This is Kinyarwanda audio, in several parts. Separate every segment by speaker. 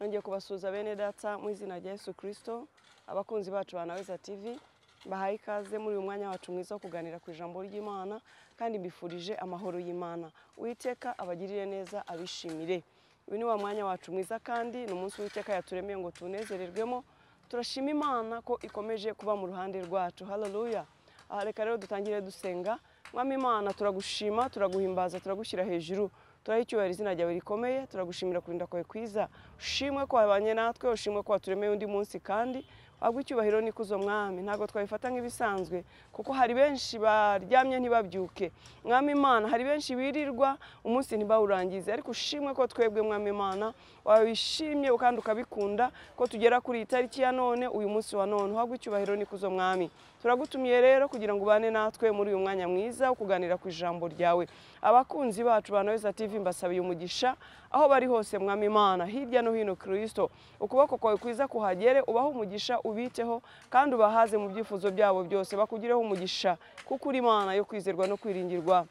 Speaker 1: Nongeye kubasuhuza bene data mu izina rya Yesu Kristo, abakunzi bacu ba Naweza TV, bahaye ikaze muri uyu mwanya wacu mwiza wo kuganira ku ijambo ry'Imana, kandi mbifurije amahoro y'Imana. Uwiteka abagirire neza, abishimire. Uyu ni wa mwanya wacu mwiza kandi ni umunsi Uwiteka yaturemeye ngo tunezererwemo. Turashima Imana ko ikomeje kuba mu ruhande rwacu. Haleluya. Reka rero dutangire dusenga. Mwami Imana, turagushima, turaguhimbaza, turagushyira hejuru. Turaha icyubahiro izina ryawe rikomeye, turagushimira kurinda kwawe kwiza. Ushimwe ko wabanye natwe, ushimwe ko waturemeye undi munsi kandi wagwa icyubahiro n'ikuzo Mwami. Ntabwo twabifata nk'ibisanzwe kuko hari benshi baryamye ntibabyuke. Mwami Imana, hari benshi birirwa umunsi ntibawurangize, ariko ushimwe ko twebwe Mwami Imana wabishimye kandi ukabikunda ko tugera kuri iyi tariki ya none, uyu munsi wa none. Wagwa icyubahiro n'ikuzo Mwami. Turagutumiye rero kugira ngo ubane natwe muri uyu mwanya mwiza wo kuganira ku ijambo ryawe. Abakunzi bacu ba Naweza TV mbasabiye umugisha aho bari hose Mwami Imana, hirya no hino Kristo, ukuboko kwawe kwiza kuhagere, ubahe umugisha, ubiteho kandi ubahaze mu byifuzo byabo byose, bakugireho umugisha kuko uri Imana yo kwizerwa no kwiringirwa.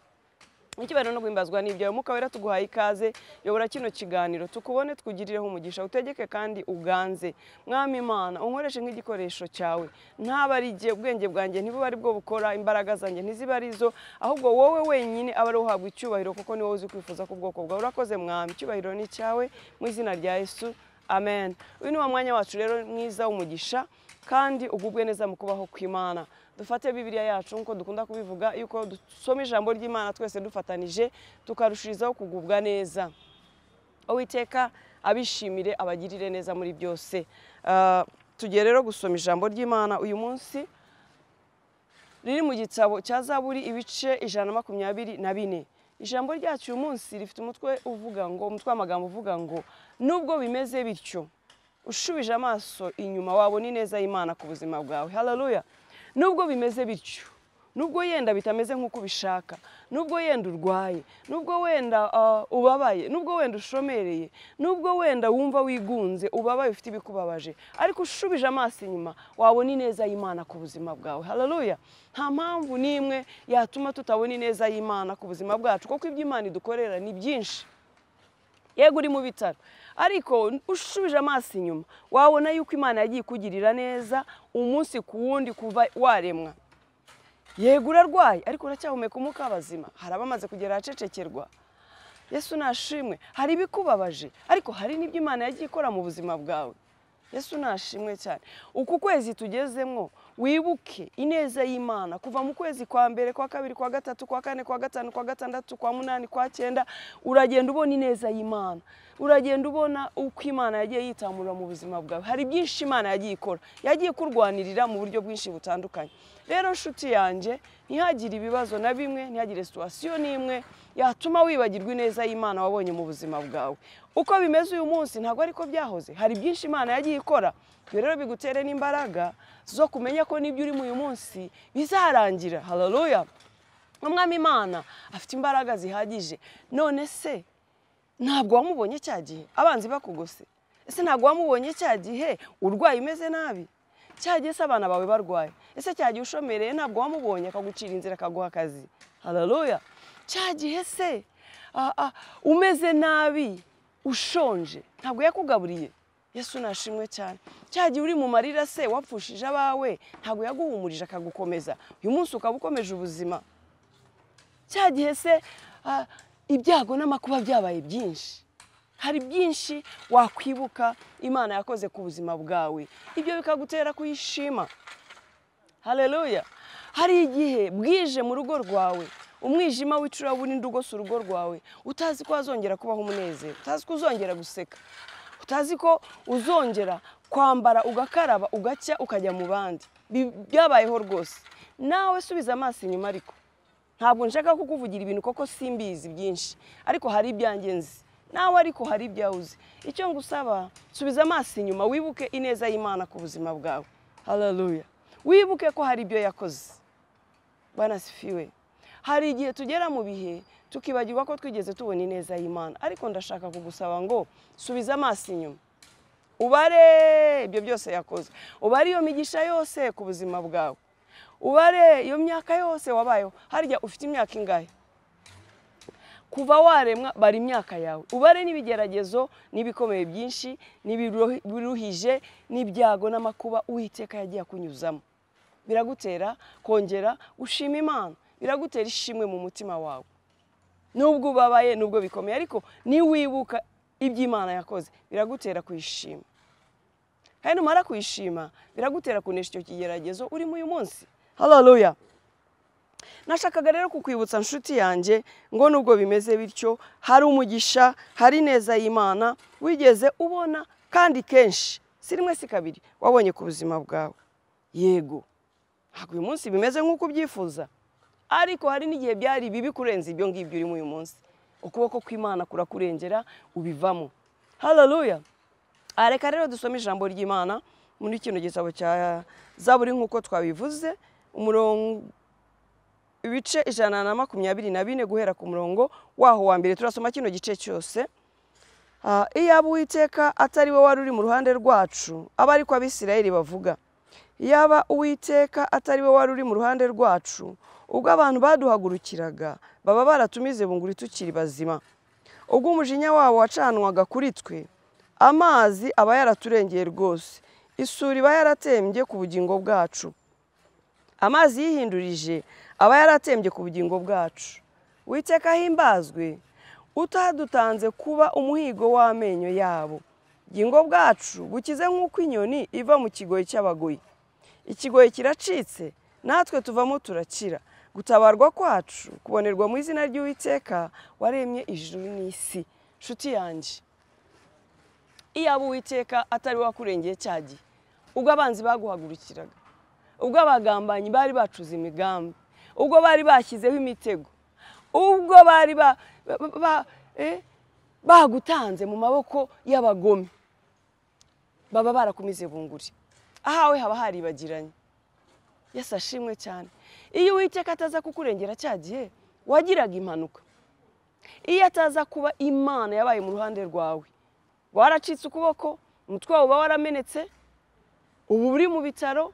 Speaker 1: Icyubahiro no guhimbazwa n'ibyawe. Mwuka Wera, tuguhaye ikaze, yobora kino kiganiro, tukubone, tukugirireho umugisha, utegeke kandi uganze. Mwami Imana, unkoreshe nk'igikoresho cyawe, ntaba ari jye, ubwenge bwanjye ntibuba ari bwo bukora, imbaraga zanjye ntiziba ari zo, ahubwo wowe wenyine aba ari uhabwa icyubahiro kuko ni wowe uzi kwifuza ku bwoko bwawe. Urakoze Mwami, icyubahiro ni cyawe mu izina rya Yesu, amen. Uyu ni wa mwanya wacu rero mwiza w'umugisha kandi ugubwe neza mu kubaho kw'Imana. Dufate Bibiliya yacu nkuko dukunda kubivuga, yuko dusoma ijambo ry'Imana twese dufatanije tukarushirizaho kugubwa neza. Uwiteka abishimire, abagirire neza muri byose. Tugiye rero gusoma ijambo ry'Imana uyu munsi riri mu gitabo cya Zaburi ibice 124. Ijambo ryacu uyu munsi rifite umutwe uvuga ngo, umutwe w'amagambo uvuga ngo nubwo bimeze bityo, ushubije amaso inyuma wabona ineza y'Imana ku buzima bwawe. Haleluya. Nubwo bimeze bityo, nubwo yenda bitameze nk'uko ubishaka, nubwo yenda urwaye, nubwo wenda ubabaye, nubwo wenda ushomereye, nubwo wenda wumva wigunze, ubabaye, ufite ibikubabaje, ariko ushubije amaso inyuma wabona ineza y'Imana ku buzima bwawe. Haleluya. Nta mpamvu n'imwe yatuma tutabona ineza y'Imana ku buzima bwacu, kuko ibyo Imana idukorera ni byinshi. Yego uri mu bitaro, ariko ushubije amaso inyuma wabona yuko Imana yagiye ikugirira neza umunsi ku wundi kuva waremwa. Yego urarwaye, ariko uracyahumeka umwuka w'abazima. Hari abamaze kugera ahacecekerwa. Yesu nashimwe. Hari ibikubabaje, ariko hari n'ibyo Imana yagiye ikora mu buzima bwawe. Yesu nashimwe cyane. Uku kwezi tugezemwo, wibuke ineza y'Imana kuva mu kwezi kwa mbere, kwa kabiri, kwa gatatu, kwa kane, kwa gatanu, kwa gatandatu, kwa munani, kwa cyenda, uragenda ubona ineza y'Imana. Uragenda ubona uko Imana yagiye yitamura mu buzima bwawe. Hari byinshi Imana yagiye ikora, yagiye kurwanirira mu buryo bwinshi butandukanye. Rero nshuti yanjye, ntihagire ibibazo na bimwe, ntihagire situation n'imwe yatuma wibagirwa ineza y'Imana wabonye mu buzima bwawe. Uko bimeze uyu munsi ntabwo ariko byahoze. Hari byinshi Imana yagiye ikora. Ibyo rero bigutere n'imbaraga zo kumenya ko n'ibyo urimo uyu munsi bizarangira. Haleluya. Umwami Imana afite imbaraga zihagije. None se ntabwo wamubonye cya gihe abanzi bakugose? Ese ntabwo wamubonye cya gihe urwaye umeze nabi? Cya gihe se abana bawe barwaye? Ese cya gihe ushomereye ntabwo wamubonye akagucira inzira akaguha akazi? Haleluya. Cya gihe se umeze nabi ushonje ntabwo yakugaburiye? Yesu nashimwe cyane. Cya gihe uri mu marira se wapfushije abawe ntabwo yaguhumurije akagukomeza, uyu munsi ukaba ukomeje ubuzima? Cya gihe se ibyago n'amakuba byabaye byinshi, hari byinshi wakwibuka Imana yakoze ku buzima bwawe, ibyo bikagutera kuyishima. Haleluya. Hari igihe bwije mu rugo rwawe, umwijima w'icuraburindi ugose urugo rwawe, utazi ko wazongera kubaho umunezero, utazi ko uzongera guseka, utazi ko uzongera kwambara ugakaraba ugacya ukajya mu bandi. Byabayeho rwose. Nawe subiza amaso inyuma, ariko ntabwo nshaka kukuvugira ibintu koko simbizi byinshi, ariko hari ibyanjye nzi, nawe ariko hari ibyawe uzi. Icyo ngusaba, subiza amaso inyuma, wibuke ineza y'Imana ku buzima bwawe. Haleluya. Wibuke ko hari ibyo yakoze. Bwana sifiwe. Hari igihe tugera mu bihe tukibagirwa ko twigeze tubona ineza y'Imana, ariko ndashaka kugusaba ngo subiza amaso inyuma, ubare ibyo byose yakoze, ubare iyo migisha yose ku buzima bwawe, ubare iyo myaka yose wabayeho. Harya ufite imyaka ingahe? Kuva waremwa bari imyaka yawe, ubare n'ibigeragezo n'ibikomeye byinshi n'ibiruhije n'ibyago n'amakuba Uwiteka yagiye akunyuzamo. Biragutera kongera gushima Imana, biragutera ishimwe mu mutima wawe. Nubwo ubabaye, nubwo bikomeye, ariko niwibuka iby'Imana yakoze biragutera kuyishima. Kandi numara kuyishima biragutera kunesha icyo kigeragezo urimo uyu munsi. Haleluya. Nashakaga rero kukwibutsa nshuti yanjye ngo nubwo bimeze bityo hari umugisha, hari neza y'Imana wigeze ubona, kandi kenshi si rimwe si kabiri wabonye ku buzima bwawe. Yego, ntabwo uyu munsi bimeze nk'uko ubyifuza, ariko hari n'igihe byari bibi kurenza ibyo ngibyo urimo uyu munsi. Ukuboko kw'Imana kurakurengera ubivamo. Haleluya. Reka rero dusome ijambo ry'Imana muri kino gitabo cya Zaburi nk'uko twabivuze, umurongo ibice 124 guhera ku murongo waho wa mbere. Turasoma kino gice cyose. Iyaba Uwiteka atari we wari uri mu ruhande rwacu, aba ariko Abisirayeli bavuga. Iyaba Uwiteka atari we wari uri mu ruhande rwacu, ubwo abantu baduhagurukiraga baba baratumize bunguri tukiri bazima. Ubwo umujinya wabo wacanwaga kuri twe, amazi aba yaraturengeye rwose, isuri iba yaratembye ku bugingo bwacu. Amazi yihindurije aba yaratembye ku bugingo bwacu. Uwiteka ahimbazwe, utadutanze kuba umuhigo w'amenyo yabo. Ubugingo bwacu bukize nk'uko inyoni iva mu kigoyi cy'abagoyi. Ikigoyi kiracitse, natwe tuvamo turakira. Gutabarwa kwacu kubonerwa mu izina ry'Uwiteka waremye ijuru n'isi. Nshuti yanjye, iyaba Uwiteka atari we wakurengeye cya gihe, ubwo abanzi baguhagurukiraga, ubwo abagambanyi bari bacuze imigambi, ubwo bari bashyizeho imitego, ubwo bari bagutanze mu maboko y'abagome, baba barakumize bunguri, ahawe haba haribagiranye. Yesu ashimwe cyane. Iyo Uwiteka ataza kukurengera cya gihe, wagiraga impanuka. Iyo ataza kuba Imana yabaye mu ruhande rwawe, waracitse ukuboko, umutwe wawe uba waramenetse, ubu uri mu bitaro,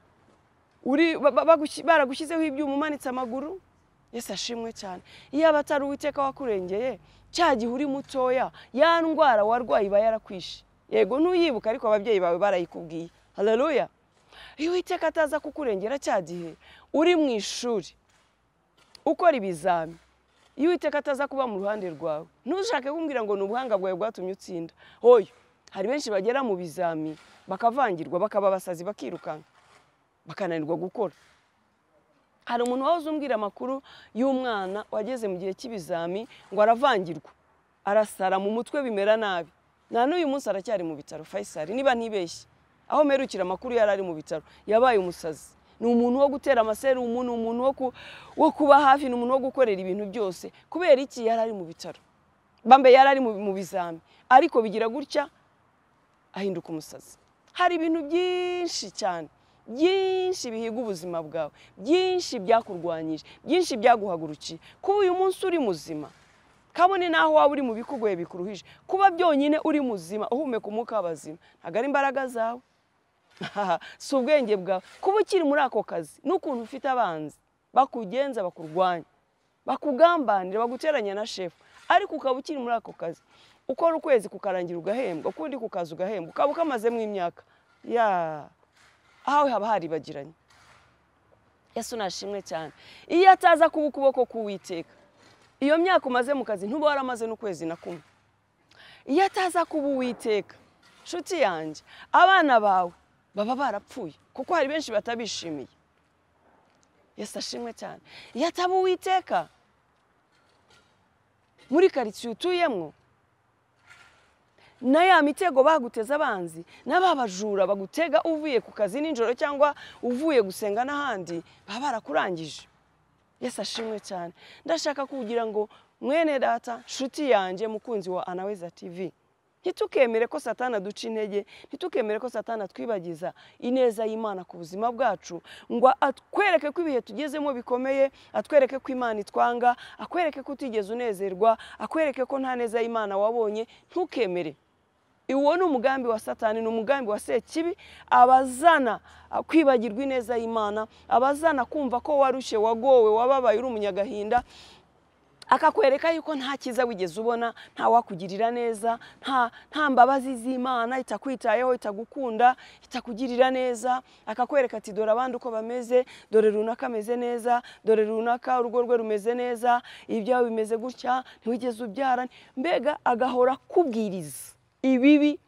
Speaker 1: baragushyizeho ibyuma umanitse amaguru. Yesu ashimwe cyane. Iyo atari Uwiteka wakurengeye cya gihe uri mutoya, ya ndwara warwaye iba yarakwishe. Yego ntuyibuka, ariko ababyeyi bawe barayikubwiye. Haleluya. Iyo Uwiteka ataza kukurengera cya gihe uri mu ishuri ukora ibizami, iyo Uwiteka ataza kuba mu ruhande rwawe, ntushake kumbwira ngo ni ubuhanga bwawe bwatumye utsinda. Hoyo, hari benshi bagera mu bizami bakavangirwa, bakaba abasazi, bakirukanka, bakananirwa gukora. Hari umuntu wahoze umbwira amakuru y'umwana wageze mu gihe cy'ibizami ngo aravangirwa, arasara mu mutwe bimera nabi. Na n'uyu munsi aracyari mu bitaro Faisal, niba ntibeshye. Aho mperukira amakuru yari ari mu bitaro, yabaye umusazi. Ni umuntu wo gutera amaserumu, ni umuntu wo kuba hafi, ni umuntu wo gukorera ibintu byose. Kubera iki? Yari ari mu bitaro. Bambe yari ari mu bizami, ariko bigira gutya ahinduka umusazi. Hari ibintu byinshi cyane, byinshi bihiga ubuzima bwawe, byinshi byakurwanyije, byinshi byaguhagurukiye. Kuba uyu munsi uri muzima, kabone naho waba uri mu bikugoye bikuruhije, kuba byonyine uri muzima uhumeka umwuka w'abazima, ntabwo ari imbaraga zawe, si ubwenge bwawe. Kuba ukiri muri ako kazi n'ukuntu ufite abanzi bakugenza, bakurwanya, bakugambanira, baguteranya na shefu, ariko ukaba ukiri muri ako kazi, ukora ukwezi kukarangira ugahembwa, ukundi kukaza ugahembwa, ukaba ukamazemo imyaka ya ahawe haba haribagiranye. Yesu nashimwe cyane. Iyo ataza kuba ukuboko k'Uwiteka, iyo myaka umaze mu kazi ntuba waramaze n'ukwezi na kumwe. Iyo ataza kuba Uwiteka, nshuti yanjye, abana bawe baba barapfuye, kuko hari benshi batabishimiye. Yesu ashimwe cyane. Iyo ataba Uwiteka muri karitsiye utuyemo, na ya mitego baguteza abanzi, n'ababajura bagutega uvuye ku kazi nijoro cyangwa uvuye gusenga n'ahandi, baba barakurangije. Yesu ashimwe cyane. Ndashaka kugira ngo mwene data, nshuti yanjye, mukunzi wa Anaweza TV, ntitukemere ko Satani aduca intege, ntitukemere ko Satani atwibagiza ineza y'Imana ku buzima bwacu, ngo atwereke ko ibihe tugezemo bikomeye, atwereke ko Imana itwanga, akwereke ko utigeze unezerwa, akwereke ko nta neza y'Imana wabonye. Ntukemere. Uwo ni umugambi wa Satani, ni umugambi wa Sekibi, abazana kwibagirwa ineza y'Imana, abazana kumva ko warushye, wagowe, wababaye, uri umunyagahinda, Akakwereka yuko nta cyiza wigeze ubona, nta wakugirira neza, nta mbabazi z'Imana, itakwitayeho, itagukunda, itakugirira neza. Akakwereka ati dore abandi uko bameze, dore runaka ameze neza, dore runaka urugo rwe rumeze neza, ibyawe bimeze gutya, ntiwigeze ubyara. Mbega agahora akubwiriza ibibi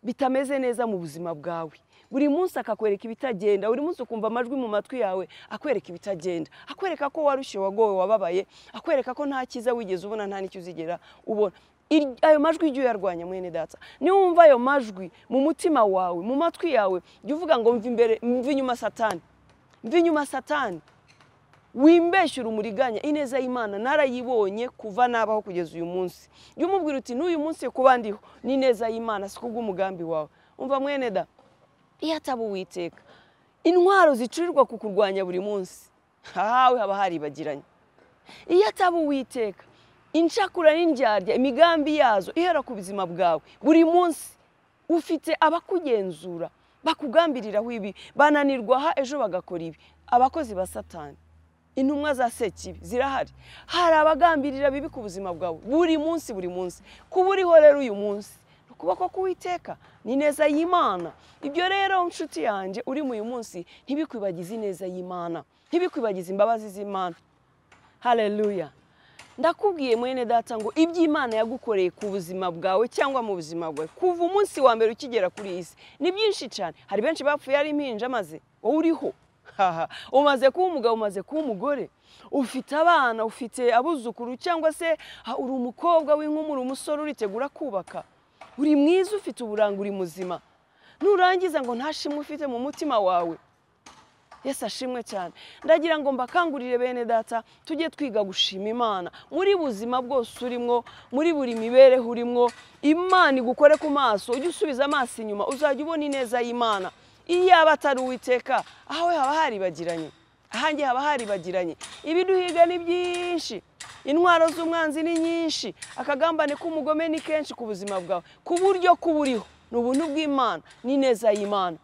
Speaker 1: bitameze neza mu buzima bwawe. Buri munsi akakwereka ibitagenda, buri munsi ukumva amajwi mu matwi yawe akwereka ibitagenda, akwereka ko warushye, wagowe, wababaye, akwereka ko nta cyiza wigeze ubona, nta n'icyo uzigera ubona. Ayo majwi ujye uyarwanya mwene data. Niwumva ayo majwi mu mutima wawe, mu matwi yawe, jya uvuga ngo mva imbere, mva inyuma Satani, mva inyuma Satani, wimbeshyura umuriganya, ineza y'Imana narayibonye kuva nabaho kugeza uyu munsi. Jya umubwira uti n'uyu munsi kuba ndiho ni ineza y'Imana, si kubw'umugambi wawe. Umva mwene da, iyo ataba Uwiteka, intwaro zicurirwa kukurwanya buri munsi, ahawe haba haribagiranye. Iyo ataba Uwiteka, incakura n'indyarya, imigambi yazo ihera ku buzima bwawe buri munsi. Ufite abakugenzura, bakugambiriraho ibi, bananirwa aha ejo bagakora ibi. Abakozi ba Satani, intumwa za Sekibi zirahari. Hari abagambirira bibi ku buzima bwawe buri munsi, buri munsi. Kuba uriho rero uyu munsi, ukuboko k'Uwiteka ni ineza y'Imana. Ibyo rero nshuti yanjye uri mu uyu munsi, ntibikwibagize ineza y'Imana, ntibikwibagize imbabazi z'Imana. Haleluya. Ndakubwiye mwene data ngo iby'Imana yagukoreye ku buzima bwawe cyangwa mu buzima bwawe kuva umunsi wa mbere ukigera kuri iyi si ni byinshi cyane. Hari benshi bapfuye ari impinja, maze wowe uriho, umaze kuba umugabo, umaze kuba umugore, ufite abana, ufite abuzukuru, cyangwa se uri umukobwa w'inkumi, uri umusore uritegura kubaka, uri mwiza, ufite uburanga, uri muzima. Nurangiza ngo nta shimwe ufite mu mutima wawe. Yesu ashimwe cyane. Ndagira ngo mbakangurire bene data, tujye twiga gushima Imana muri buzima bwose urimo, muri buri mibereho urimo. Imana igukore ku maso, ujye usubiza amaso inyuma, uzajya ubona ineza y'Imana. Iyo yaba atari Uwiteka, ahawe haba haribagiranye, ahanjye haba haribagiranye. Ibiduhiga ni byinshi, intwaro z'umwanzi ni nyinshi, akagambane k'umugome ni kenshi ku buzima bwawe. Ku buryo kuba uriho ni ubuntu bw'Imana, ni ineza y'Imana.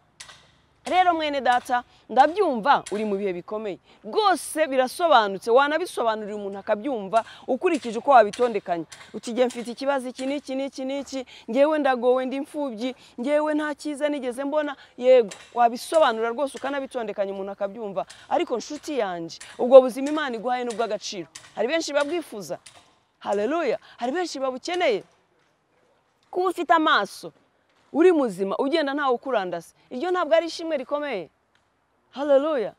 Speaker 1: Rero mwene data, ndabyumva uri mu bihe bikomeye rwose, birasobanutse, wanabisobanurira umuntu akabyumva ukurikije uko wabitondekanya. Uti nge mfite ikibazo iki n'iki n'iki n'iki, ngewe ndagowe, ndi imfubyi, ngewe nta cyiza nigeze mbona. Yego, wabisobanura rwose ukanabitondekanya umuntu akabyumva. Ariko nshuti yanjye, ubwo buzima Imana iguhaye ni ubw'agaciro. Hari benshi babwifuza. Haleluya. Hari benshi babukeneye. Kuba ufite amaso, uri muzima, ugenda ntawe ukurandase, iryo ntabwo ari ishimwe rikomeye. Haleluya.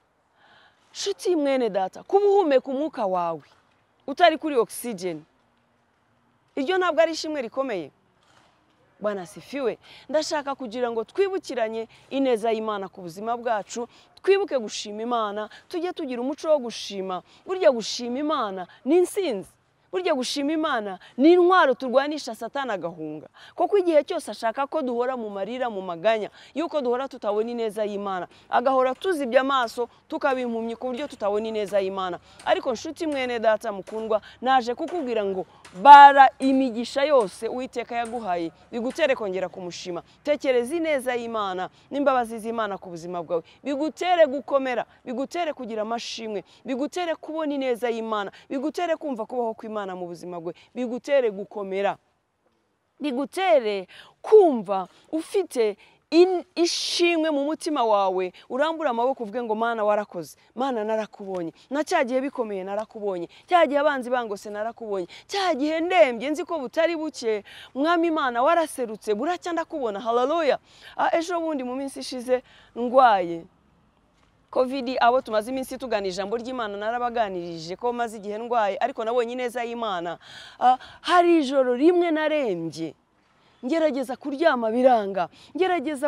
Speaker 1: Nshuti mwene data, kuba uhumeka umwuka wawe utari kuri oxygen, iryo ntabwo ari ishimwe rikomeye. Bwana asifiwe. Ndashaka kugira ngo twibukiranye ineza y'Imana ku buzima bwacu, twibuke gushima Imana, tujye tugira umuco wo gushima. Burya gushima Imana ni insinzi. Burya gushima Imana ni intwaro turwanisha Satani agahunga. Kuko igihe cyose ashaka ko duhora mu marira, mu maganya, yuko duhora tutabona ineza y'Imana, agahora tuzibya amaso tukaba impumyi ku buryo tutabona ineza y'Imana. Ariko nshuti mwene data mukundwa, naje kukubwira ngo bara imigisha yose Uwiteka yaguhaye bigutere kongera kumushima. Tekereza ineza y'Imana n'imbabazi z'Imana ku buzima bwawe, bigutere gukomera, bigutere kugira amashimwe, bigutere kubona ineza y'Imana, bigutere kumva kubaho kw'Imana mu buzima bwe, bigutere gukomera, bigutere kumva ufite ishimwe mu mutima wawe. Urambura amaboko uvuge ngo Mana warakoze, Mana narakubonye, na cya gihe bikomeye narakubonye, cya gihe abanzi bangose narakubonye, cya gihe ndembye nzi ko butari buke, Mwami Imana waraserutse, buracya ndakubona. Haleluya. Ejo bundi mu minsi ishize ndwaye Covid, abo tumaze iminsi tugana ijambo ry'Imana narabaganirije ko maze igihe ndwaye, ariko nabonye ineza y'Imana. Hari ijoro rimwe narembye, ngerageza kuryama biranga, ngerageza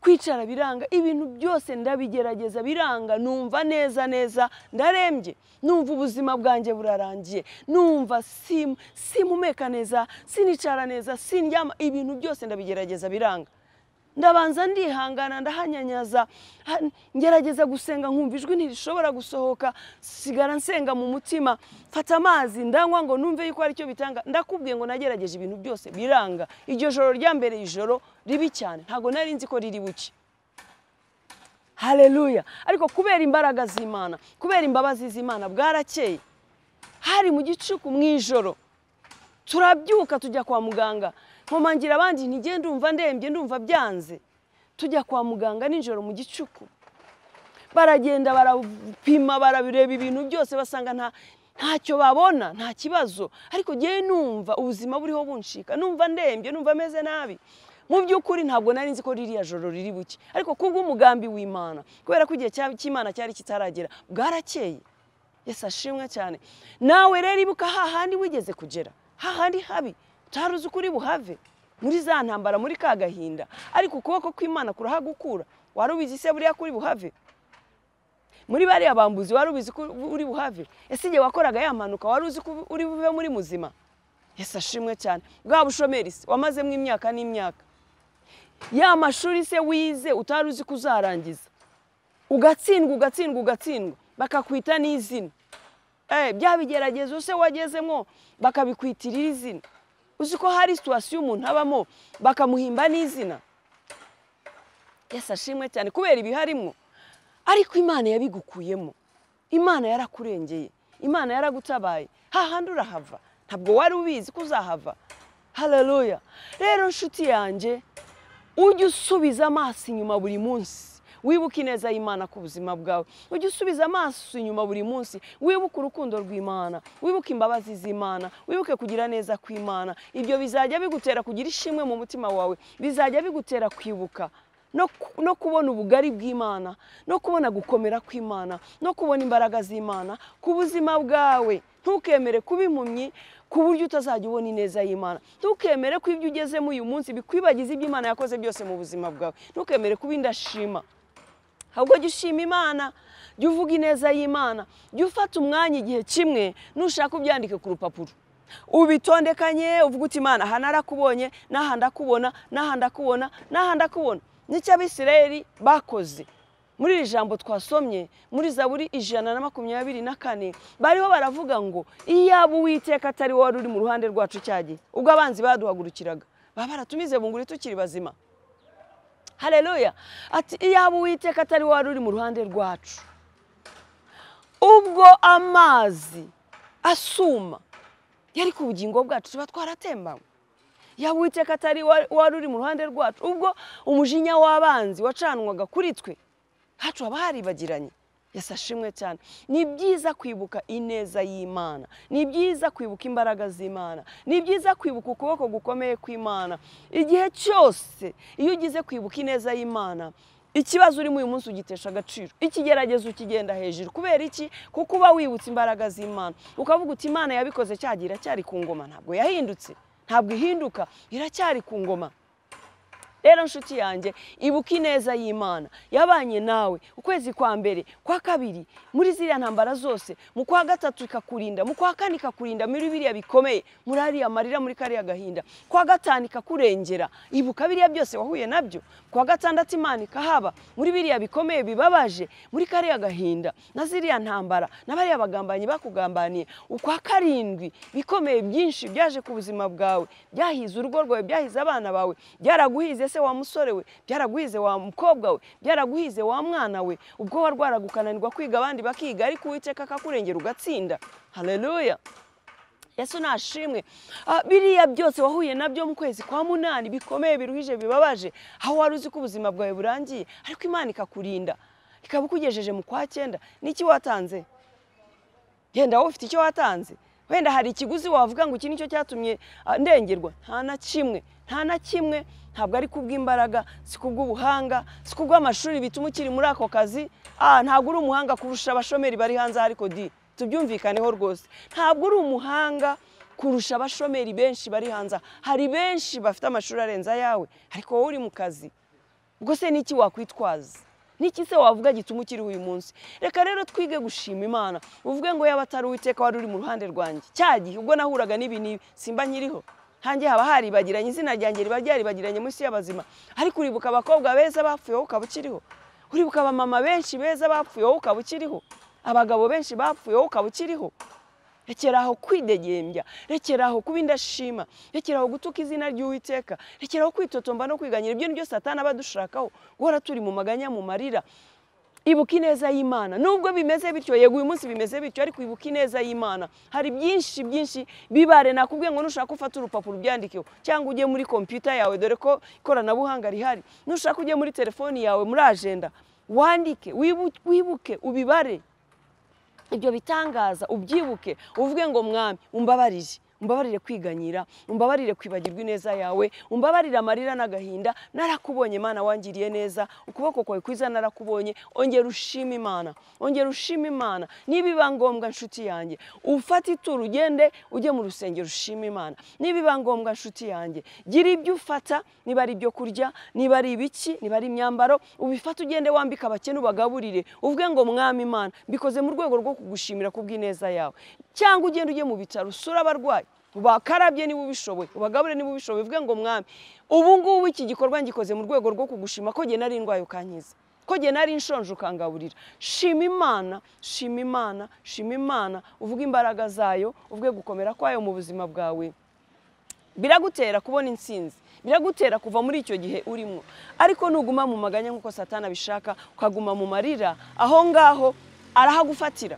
Speaker 1: kwicara biranga, ibintu byose ndabigerageza biranga, numva neza neza ndarembye, numva ubuzima bwanjye burarangiye, numva simpumeka neza, sinicara neza, sindyama, ibintu byose ndabigerageza biranga. Ndabanza ndihangana, ndahanyanyaza, ngerageza gusenga nkumva ijwi ntirishobora gusohoka, sigara nsenga mu mutima, mfata amazi ndanywa ngo numve yuko ari cyo bitanga. Ndakubwiye ngo nagerageje ibintu byose biranga. Iryo joro rya mbere, ijoro ribi cyane, ntago nari nzi ko riri buke. Haleluya. Ariko kubera imbaraga z'Imana, kubera imbabazi z'Imana, bwarakeye. Hari mu gicuku mu ijoro, turabyuka tujya kwa muganga, nkomangira abandi nti ndumva ndembye, ndumva byanze. Tujya kwa muganga nijoro mu gicuku, baragenda barapima, barabireba ibintu byose, basanga ntacyo babona, nta kibazo. Ariko ngewe numva ubuzima buriho bunshika, numva ndembye, numva meze nabi. Mu by'ukuri ntabwo nari nzi ko ririya joro riri buke, ariko kubw'umugambi w'Imana, kubera ko igihe cy'Imana cyari kitaragera, bwarakeye. Yesu ashimwe cyane. Nawe rero ibuka hahandi wigeze kugera, hahandi habi utari uzi ukuri buhave, muri za ntambara, muri ka gahinda, ariko ukuboko kw'Imana kurahagukura. Wari ubizi se buriya kuri buhave? Muri bariya bambuzi wari ubizi ko uri buhave? Ese igihe wakoraga ya mpanuka wari uzi ko uri buve muri muzima? Yesu ashimwe cyane. Bwa bushomeri se wamazemo imyaka n'imyaka, ya mashuri se wize utari uzi ko uzarangiza, ugatsindwa ugatsindwa ugatsindwa, bakakwita n'izina. Bya bigeragezo se wagezemo bakabikwitirira izina. Uzi ko hari situwasiyo umuntu abamo bakamuhimba n'izina. Yesu ashimwe cyane kubera ibiharimo. Ariko Imana yabigukuyemo, Imana yarakurengeye, Imana yaragutabaye, hahandi urahava, ntabwo wari ubizi ko uzahava. Haleluya. Rero nshuti yanjye, ujye usubiza amaso inyuma buri munsi, wibuke ineza y'Imana ku buzima bwawe. Ujye usubiza amaso inyuma buri munsi, wibuke urukundo rw'Imana, wibuke imbabazi z'Imana, wibuke kugira neza kw'Imana. Ibyo bizajya bigutera kugira ishimwe mu mutima wawe, bizajya bigutera kwibuka no kubona ubugari bw'Imana, no kubona gukomera kw'Imana, no kubona imbaraga z'Imana ku buzima bwawe. Ntukemere kuba impumyi ku buryo utazajya ubona ineza y'Imana. Ntukemere ko ibyo ugezemo uyu munsi bikwibagiza ibyo Imana yakoze byose mu buzima bwawe. Ntukemere kuba indashima, ahubwo jya ushima Imana, jya uvuga ineza y'Imana, jya ufata umwanya igihe kimwe, nushaka ubyandike ku rupapuro, ubitondekanye, uvuge uti Imana aha narakubonye, n'aha ndakubona, n'aha ndakubona, n'aha ndakubona. Nicyo Abisirayeli bakoze. Muri iri jambo twasomye muri Zaburi 124, bariho baravuga ngo iyaba Uwiteka atari wari uri mu ruhande rwacu cyagihe ubwo abanzi baduhagurukiraga, baba baratumize bunguri tukiri bazima. Haleluya. Ati iyaba Uwiteka atari wari uri mu ruhande rwacu ubwo amazi asuma yari ku bugingo bwacu, tuba twaratembanywe. Yaba Uwiteka atari wari uri mu ruhande rwacu ubwo umujinya w'abanzi wacanwaga kuri twe, hacu haba haribagiranye. Yesu ashimwe cyane. Ni byiza kwibuka ineza y'Imana, ni byiza kwibuka imbaraga z'Imana, ni byiza kwibuka ukuboko gukomeye kw'Imana. Igihe cyose iyo ugize kwibuka ineza y'Imana, ikibazo urimo uyu munsi ugitesha agaciro, ikigeragezo ukigenda hejuru. Kubera iki? Kuko uba wibutse imbaraga z'Imana, ukavuga uti Imana yabikoze cyagira cyari ku ngoma, ntabwo yahindutse, ntabwo ihinduka, iracyari ku ngoma. Rero nshuti yanjye, ibuka ineza y'Imana yabanye nawe ukwezi kwa mbere, kwa kabiri, muri ziriya ntambara zose, mu kwa gatatu ikakurinda, mu kwa kane ikakurinda muri biriya bikomeye, muri ariya marira, muri kariya gahinda, kwa gatanu ikakurengera. Ibuka biriya byose wahuye nabyo. Kwa gatandatu Imana ikahaba muri biriya bikomeye bibabaje, muri kariya gahinda na ziriya ntambara na bariya bagambanyi bakugambaniye. Ukwa karindwi bikomeye byinshi byaje ku buzima bwawe, byahize urugo rwawe, byahize abana bawe, byaraguhize se wa musore we, byaraguhize wa mukobwa we, byaraguhize wa mwana we, ubwo warwaraga ukananirwa kwiga abandi bakiga, ariko Uwiteka akakurengera ugatsinda. Haleluya. Yesu nashimwe. Biriya byose wahuye nabyo mu kwezi kwa munani bikomeye biruhije bibabaje, aho wari uzi ko ubuzima bwawe burangiye, ariko Imana ikakurinda, ikaba ikugejeje mu kwa cyenda. Niki watanze? Genda wowe ufite icyo watanze. Wenda hari ikiguzi wavuga ngo iki nicyo cyatumye ndengerwa. Nta na kimwe, nta na kimwe. Ntabwo ari kubw'imbaraga, si kubw'ubuhanga, si kubw'amashuri bituma ukiri muri ako kazi. Ntabwo uri umuhanga kurusha abashomeri bari hanze, ariko di tubyumvikaneho rwose, ntabwo uri umuhanga kurusha abashomeri benshi bari hanze. Hari benshi bafite amashuri arenze ayawe, ariko wowe uri mu kazi. Ubwo se niki wakwitwaza? Niki se wavuga gituma ukiriho uyu munsi? Reka rero twige gushima Imana, uvuge ngo yaba atari Uwiteka wari uri mu ruhande rwanjye cya gihe ubwo nahuraga n'ibi n'ibi, simba nkiriho. Hanjye haba haribagiranye, izina ryanjye riba ryaribagiranye munsi y'abazima. Ariko uribuka abakobwa beza bapfuye wowe ukaba ukiriho, uribuka abamama benshi beza bapfuye wowe ukaba ukiriho, abagabo benshi bapfuye wowe ukaba ukiriho. Rekera aho kwidegembya, rekera aho kuba indashima, rekera aho gutuka izina ry'Uwiteka, rekera aho kwitotomba no kwiganyira. Ibyo nibyo Satani aba adushakaho, guhora turi mu maganya, mu marira. Ibuka ineza y'Imana. Nubwo bimeze bityo, yego uyu munsi bimeze bityo, ariko ibuka ineza y'Imana. Hari byinshi byinshi bibare. Nakubwiye ngo nushaka ufata urupapuro ubyandikeho, cyangwa ujye muri computer yawe, dore ko ikoranabuhanga rihari. Nushaka ujye muri telefoni yawe, muri agenda, wandike, wibuke, ubibare ibyo bitangaza, ubyibuke, uvuge ngo Mwami umbabarire, umbabarire kwiganyira, umbabarire kwibagirwa ineza yawe, umbabarire amarira n'agahinda. Narakubonye Mana, wangiriye neza, ukuboko kwawe kwiza narakubonye. Ongera ushima Imana, ongera ushima Imana. Nibiba ngombwa nshuti yanjye, ufate ituro ugende ujye mu rusengero ushima Imana. Nibiba ngombwa nshuti yanjye, gira ibyo ufata, niba ari ibyo kurya, niba ari ibiki, niba ari imyambaro, ubifate ugende wambika abakene ubagaburire, uvuge ngo Mwami Imana, mbikoze mu rwego rwo kugushimira kubw'ineza yawe. Cyangwa ugende ujye mu bitaro usure abarwayi, ubakarabye niba ubishoboye, ubagabure niba ubishoboye, uvuge ngo Mwami, ubu ngubu iki gikorwa ngikoze mu rwego rwo kugushima ko jye nari ndwaye ukankiza, ko jye nari nshonje ukangaburira. Shima Imana, shima Imana, shima Imana, uvuge imbaraga zayo, uvuge gukomera kwayo mu buzima bwawe. Biragutera kubona intsinzi, biragutera kuva muri icyo gihe urimo. Ariko nuguma mu maganya nk'uko Satani abishaka, ukaguma mu marira, aho ngaho arahagufatira,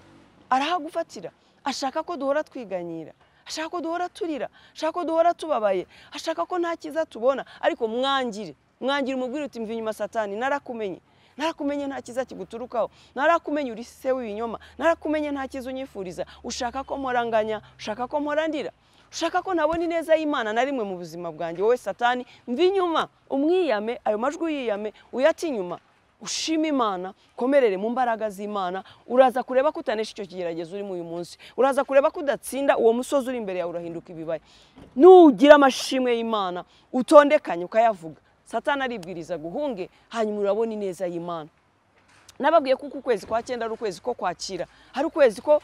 Speaker 1: arahagufatira. Ashaka ko duhora twiganyira, ashaka ko duhora turira, ashaka ko duhora tubabaye, ashaka ko nta cyiza tubona. Ariko mwangire, mwangire, umubwire uti mva inyuma Satani, narakumenye, narakumenye nta cyiza kiguturukaho, narakumenye uri se w'ibinyoma, narakumenye nta cyiza unyifuriza. Ushaka ko mporanganya, ushaka ko mporandira, ushaka ko ntabona ineza y'Imana na rimwe mu buzima bwanjye. Wowe Satani, mva inyuma, umwiyame ayo majwi, uyiyame, uyate inyuma, ushima Imana, komerere mu mbaraga z'Imana. Uraza kureba ko utanesha icyo kigeragezo urimo uyu munsi, uraza kureba ko udatsinda uwo musozi uri imbere yawe urahinduka ibibaya. Nugira amashimwe y'Imana utondekanye ukayavuga, Satani aribwiriza guhunge, hanyuma urabona ineza y'Imana. Nababwiye ko ukwezi kwa 9 ari ukwezi ko kwakira, hari ukwezi ko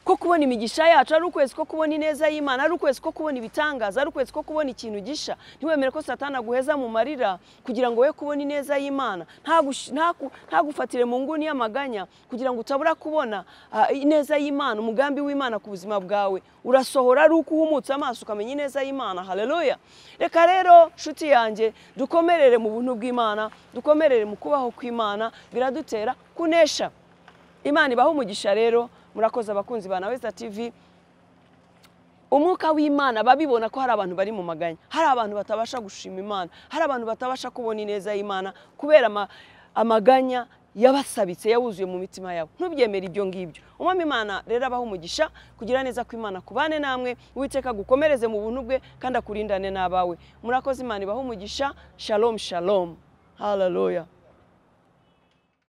Speaker 1: kubona imigisha yacu, ari ukwezi ko kubona ineza y'Imana, ari ukwezi ko kubona ibitangaza, ari ukwezi ko kubona ikintu gisha. Ntiwemere ko Satani aguheza mu marira kugira ngo we kubona ineza y'Imana, ntagufatire mu nguni y'amaganya kugira ngo utabura kubona ineza y'Imana. Umugambi w'Imana ku buzima bwawe urasohora ari uko uhumutse amaso ukamenya ineza y'Imana. Haleluya. Reka rero nshuti yanjye, dukomerere mu buntu bw'Imana, dukomerere mu kubaho kw'Imana, biradutera kunesha. Imana ibahe umugisha. Rero murakoze abakunzi ba Naweza TV. Umwuka w'Imana babibona ko hari abantu bari mu maganya, hari abantu batabasha gushima Imana, hari abantu batabasha kubona ineza y'Imana kubera amaganya yabasabitse, yawuzuye mu mitima yabo. Ntubyemere ibyo ngibyo. Umwami Imana rero abahe umugisha, kugira neza kw'Imana kubane namwe, Uwiteka agukomereze mu buntu bwe kandi akurindane n'abawe. Murakoze, Imana ibahe umugisha. Shalom, shalom. Haleluya.